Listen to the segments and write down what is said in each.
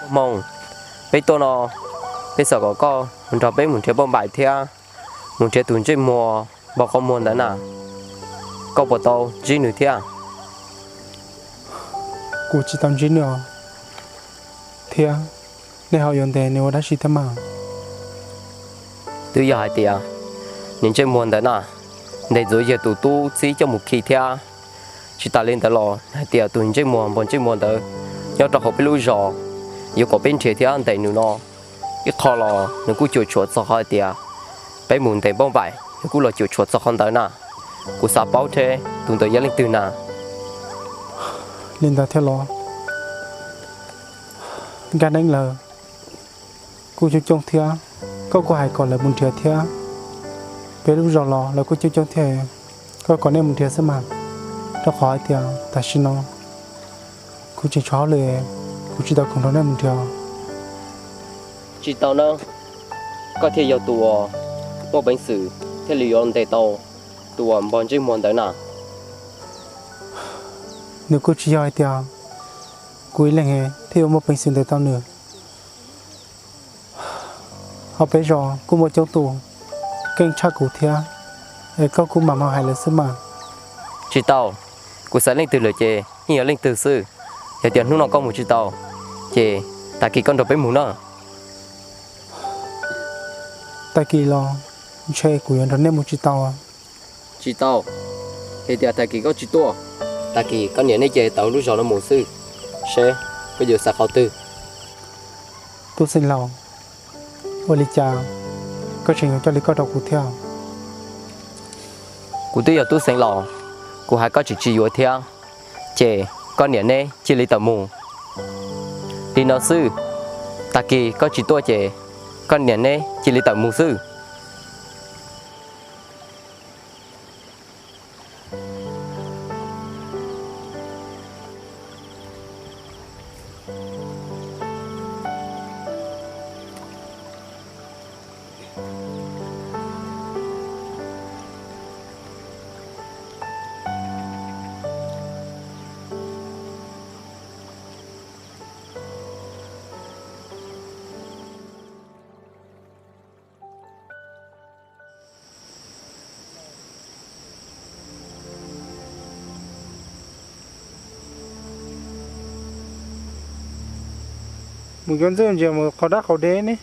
Hmoo, peb tuaj no, peb xav kom koj mus nrog peb mus nrhiav npauj npaim thiab mus nrhiav tus ntsej muag npog qhov muag ntawd na. Koj puas tau ntsib nws thiab? Kuv tsis tau ntsib nws os. Thiab nej ho yuav ntes nws ua dab tsi thiab mas? Twb yog hais tias niag ntsej muag ntawd na, ntes ntxuav yawg tus tub txib coj mus khi thiab. Tsis tas li ntawd los hais tias tus ntsej muag npog ntsej muag ntawd nyob rau hauv peb lub zos, yuav kom peb nrhiav thiab ntes nws no. Ib qho los nws kuj cuam tshuam txog qhov hais tias peb mus ntes npauj npaim, nws kuj los cuam tshuam txog qhov ntawd na. Kuv xav paub thiab tus ntawd yog leej twg na. Li ntawd thiab los? Nkaj Neeb lawv kuj coob coob thiab, koj kuj hais kom lawv mus nrhiav thiab. Peb lub zos los lawv kuj coob coob thiab, koj kom nej mus nrhiav xwb mas. Rau qhov hais tias tam sim no kuv tseem tshuav hauj lwm, kuv tsis tau khoom nrog nej mus nrhiav. Tsis tau na, koj thiaj yog tus uas muaj peev xwm thiaj li yuav ntes tau tus uas npog ntsej muag ntawd na. Nws kuj tsis yog hais tias kuv ib leeg thiaj yuav muaj peev xwm ntes tau nws. Hauv peb zos kuj muaj coob tus keej tshaj kuv thiab, es koj kuj mam mam hais lawv xwb mas. Tsis tau, kuv xav leej twg lawm ces yeej yog leej twg xwb. Yog tias hnub no koj mus tsis tau, ces tag kis koj nrog peb mus na. Tag kis los ntshe kuv yuav nrog nej mus tsis tau. Tsis tau, yog tias tag kis koj tsis tuaj, tag kis koj niam neb ces tawm lub zos no mus xwb, seb koj yuav xav qhov twg. Tub Xeev Laus, ua li cas koj tseem yuav coj li koj rau kuv thiab? Kuv twb yog Tub Xeev Laus, kuv hais koj tseem tsis yuav thiab, ces koj niam neb cia li tawm mus. Li no xwb, tag kis koj tsis tuaj ces koj niam neb cia li tawm mus xwb. Mus yuav ntxuj ntsia mus qhov dab qhov deb ne.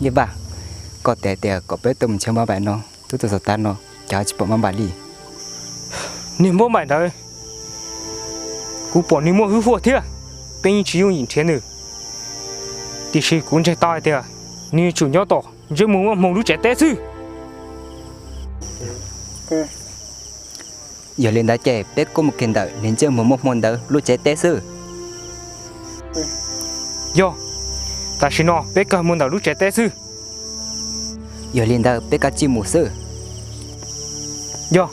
Yej Npaj, koj tias tias kom peb tuaj mus nrhiav npauj npaim no, twb tuaj txog tav no cas tsis pom npauj npaim li. Niag npauj npaim ntawd, kuv pom nws muaj hwj huam thiab, peb yeej tsis yooj yim nrhiav nws. Tiam sis kuv ntseeg tau hais tias nws yuav tsum nyob tom ntsej muag muaj hmoo lub tsev teb xwb. Yog li ntawd ces peb kuj mus kiag ntawm niag ntsej muag muaj hmoo ntawd lub tsev teb xwb. Yog, tam sim no peb kawg mus ntawm lub tsev teb xwb. Yog li ntawd peb kav tsij mus xwb. Yog,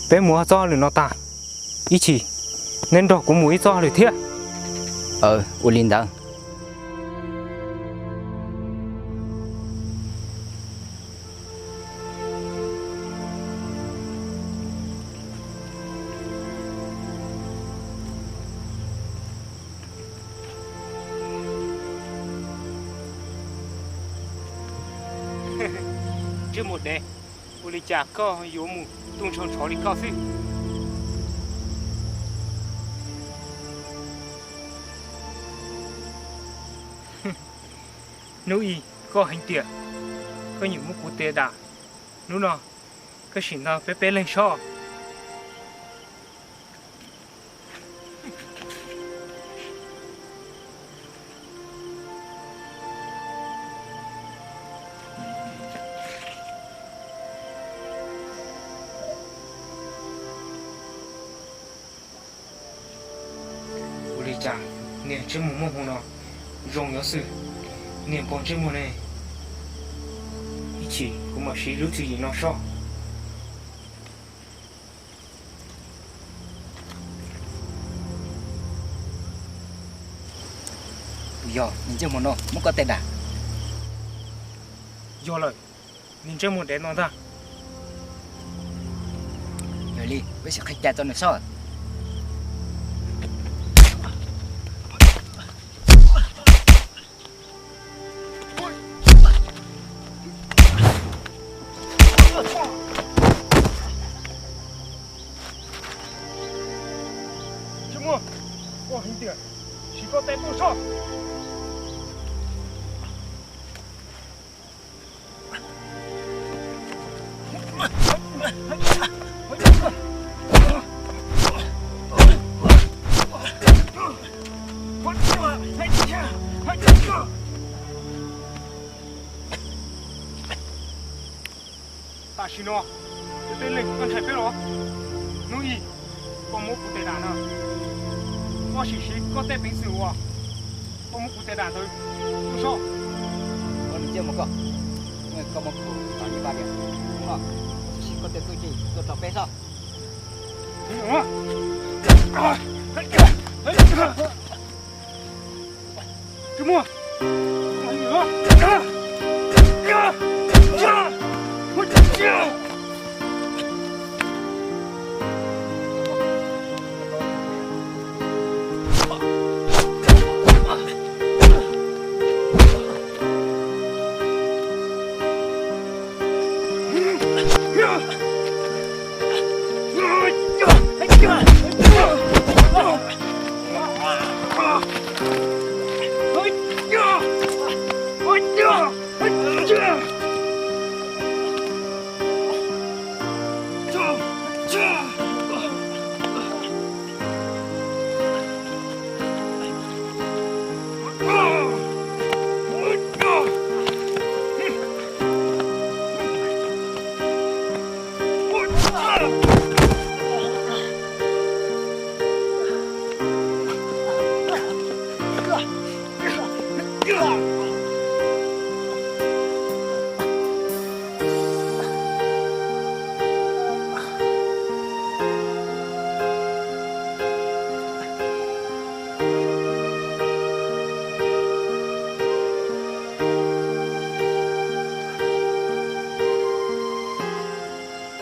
peb mus ua txoj hauj lwm no tag, ib chim neb nrog kuv mus ib txoj hauj lwm thiab. Ua li ntawd. Ntsej muag dev, ua li cas koj yuav mus tu ntsho ntshov li koj xwb? Hnub ib koj heev tiag, koj nyiam muab kuv tes dam. Hnub no koj sim nrog peb peb leeg soj. Ua li cas niag ntsej muag muaj hmoo no zoo yuav xwb, niag npog ntsej muag ne? Ib chim kuv mam siv lub tswv yim no soj. Yog, niag ntsej muag no muab koj tes dam. Yog lawm, niag ntsej muag dev no ntag. Yog li peb sim qhib cai tso nws soj. Ntsej muag, koj heev tiag, siv koj tes tuaj soj. Tam sim no, peb leeg koj ntshai peb los? Hnub ib, koj muab kuv tes dam na, koj sim siv koj tej peev xwm uas koj muab kuv tes dam ntawd tuaj soj. Koj niag ntsej muag koj, koj muab kuv tes dam li pab tias, hnub no koj sim siv koj tej txuj ci tuaj rau peb soj.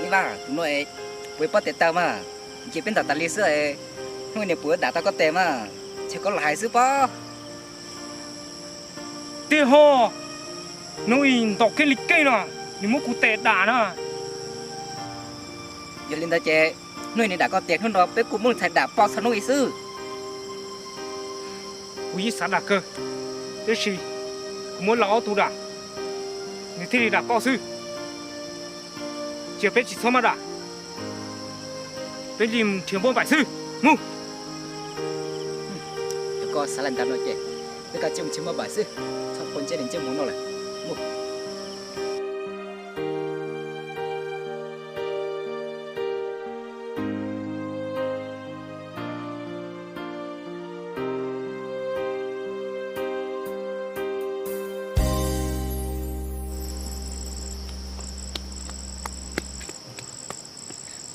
Ib vaj, tus no puas pob tes taw mas, nce peb ntam tas li xwb, hnub ib nws puas dam tau koj tes mas, ntshe koj lam hais xwb pob. Tiag ho, hnub ib ntaus kiag li kiag no, nws muab kuv tes dam na. Yog li ntawd ces hnub ib nws dam koj tes, hnub no peb kuj muab nws txhais dam poj txog hnub ib xwb. Kuv yeej xav dam kawg, tiam sis kuv muab lawv ob tug dam, nws thiaj li dam poj xwb. Cia peb tsis txhob maj dam, peb li nrhiav npauj npaim xwb. Mus. Yog koj xav li ntawd no ces peb kav tsij mus nrhiav npauj npaim xwb, txhob quav ntsej niag ntsej muag no lawm. Mus.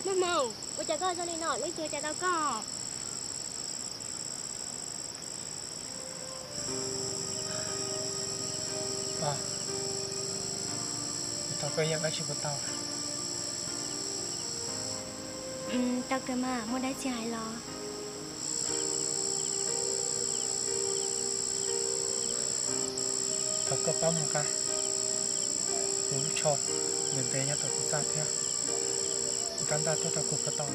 Muaj hmoo, ua cas koj zoo li no, leej twg ua cas tau koj? Pog, kuv thov koj ib yam dab tsi puas tau? Tau kawg mas, muaj dab tsi hais los. Thov koj pab mus nqa kuv lub tsho ntev ntev nyob tom kuv txaj thiab, nqa ntaj tuaj rau kuv puas tau?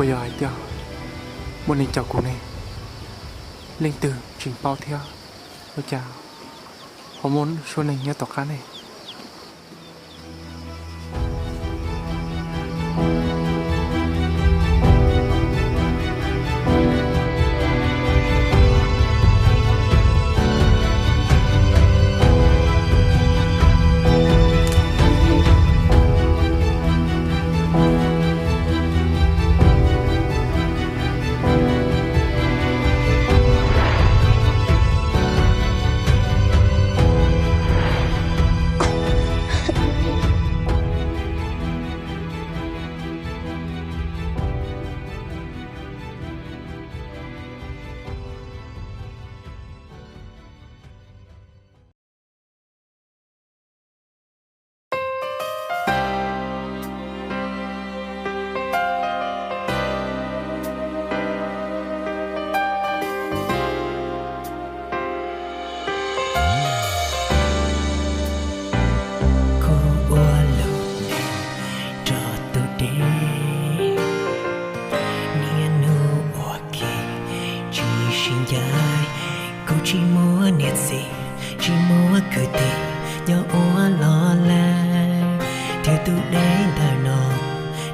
Puas yog hais tias muaj neeg caum kuv ne? Leej twg tsis paub thiab, ua cas ho muaj suab neeg nyob tom qab ne? Kuv ua lus rau tus deb, niaj hnub ua ke tsis sib ncaim. Kuv tsis muaj niam txiv, tsis muaj kwv tij nyob ua los lawm, thiab tus deb ntawm no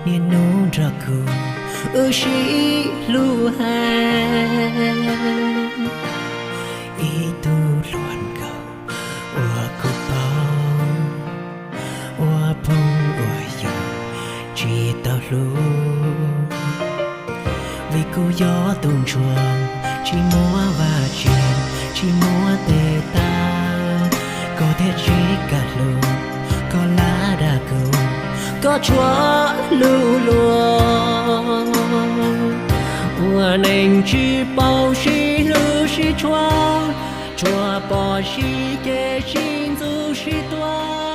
niaj hnub nrog kuv, wb sib hlub heev. Ib tug hluas nkauj uas kuv paub, ua phooj ua ywg tsis tau hlub. Vim kuv yog tus ntsuag tsis muaj vaj tsev, tsis muaj tes taw, koj thiaj tsis kam hlub, koj lam dag kuv, koj tshuav lub luag. Ua neeg tsis paub sib hlub sib tshua, tsuas pom sib ceg sib ntxub sib tua.